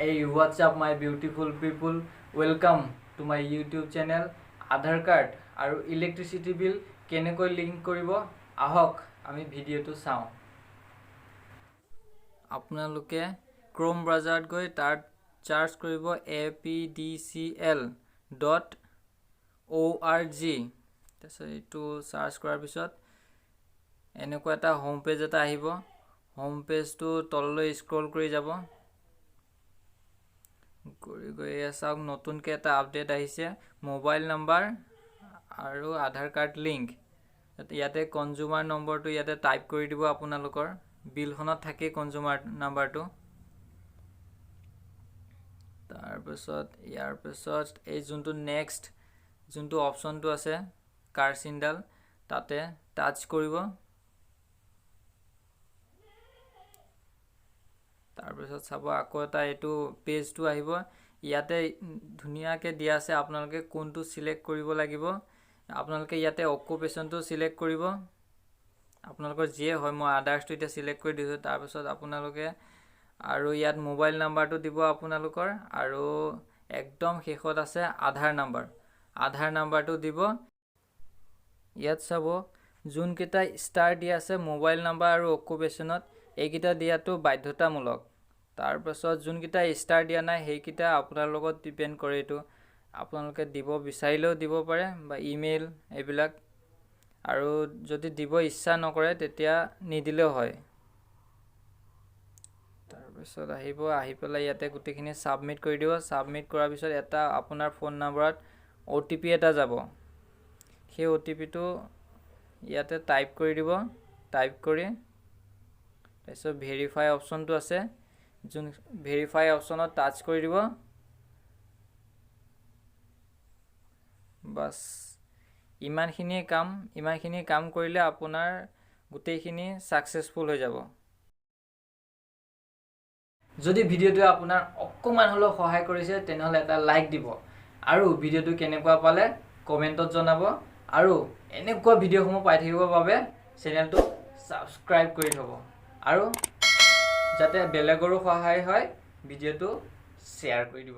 Hey, what's up my beautiful people? Welcome to my YouTube channel. Aadhaar card আৰু electricity bill কেনেকৈ link কৰিব, আহক আমি ভিডিঅ'টো চাওঁ। আপোনালোকে ক্ৰ'ম ব্ৰাউজাৰত গৈ তাত চাৰ্চ কৰিব apdcl.org। তাৰপিছত এইটো চাৰ্চ কৰাৰ পিছত এনেকুৱা এটা হোম পেজ এটা আহিব। হোম পেজটো তললৈ স্ক্ৰল কৰি যাব, কৰি গৈ এয়া চাওক, নতুনকৈ এটা আপডেট আহিছে, মোবাইল নাম্বাৰ আৰু আধাৰ কাৰ্ড লিংক। ইয়াতে কনজিউমাৰ নম্বৰটো ইয়াতে টাইপ কৰি দিব। আপোনালোকৰ বিলখনত থাকেই কনজিউমাৰ নাম্বাৰটো। তাৰপিছত ইয়াৰ পিছত এই যোনটো নেক্সট যোনটো অপশ্যনটো আছে, কাৰ চিনডাল, তাতে টাচ কৰিব। তাৰপিছত চাব, আকৌ এটা এইটো পেজটো আহিব। ইয়াতে ধুনীয়াকৈ দিয়া আছে আপোনালোকে কোনটো চিলেক্ট কৰিব লাগিব। আপোনালোকে ইয়াতে অকুপেশ্যনটো চিলেক্ট কৰিব, আপোনালোকৰ যিয়ে হয়। মই আদাৰ্ছটো এতিয়া চিলেক্ট কৰি দিছোঁ। তাৰপিছত আপোনালোকে আৰু ইয়াত মোবাইল নাম্বাৰটো দিব আপোনালোকৰ, আৰু একদম শেষত আছে আধাৰ নাম্বাৰ, আধাৰ নাম্বাৰটো দিব। ইয়াত চাব, যোনকেইটা ষ্টাৰ দিয়া আছে মোবাইল নাম্বাৰ আৰু অকুপেশ্যনত, এইকেইটা দিয়াটো বাধ্যতামূলক। তাৰপাছত যোনকেইটা ষ্টাৰ দিয়া নাই, সেইকেইটা আপোনাৰ লগত ডিপেণ্ড কৰে। এইটো আপোনালোকে দিব বিচাৰিলেও দিব পাৰে বা ইমেইল এইবিলাক, আৰু যদি দিব ইচ্ছা নকৰে তেতিয়া নিদিলেও হয়। তাৰপিছত আহিব, আহি পেলাই ইয়াতে গোটেইখিনি ছাবমিট কৰি দিব। ছাবমিট কৰাৰ পিছত এটা আপোনাৰ ফোন নাম্বাৰত অ'টিপি এটা যাব। সেই অ'টিপিটো ইয়াতে টাইপ কৰি দিব। টাইপ কৰি তাৰপিছত ভেৰিফাই অপশ্যনটো আছে, যোন ভেৰিফাই অপশ্যনত টাচ কৰি দিব। বাছ, ইমানখিনিয়ে কাম। ইমানখিনি কাম কৰিলে আপোনাৰ গোটেইখিনি ছাকচেছফুল হৈ যাব। যদি ভিডিঅ'টোৱে আপোনাৰ অকণমান হ'লেও সহায় কৰিছে, তেনেহ'লে এটা লাইক দিব আৰু ভিডিঅ'টো কেনেকুৱা পালে কমেণ্টত জনাব, আৰু এনেকুৱা ভিডিঅ'সমূহ পাই থাকিবৰ বাবে চেনেলটো ছাবস্ক্ৰাইব কৰি থ'ব, আৰু যাতে বেলেগৰো সহায় হয়, ভিডিঅ'টো শ্বেয়াৰ কৰি দিব।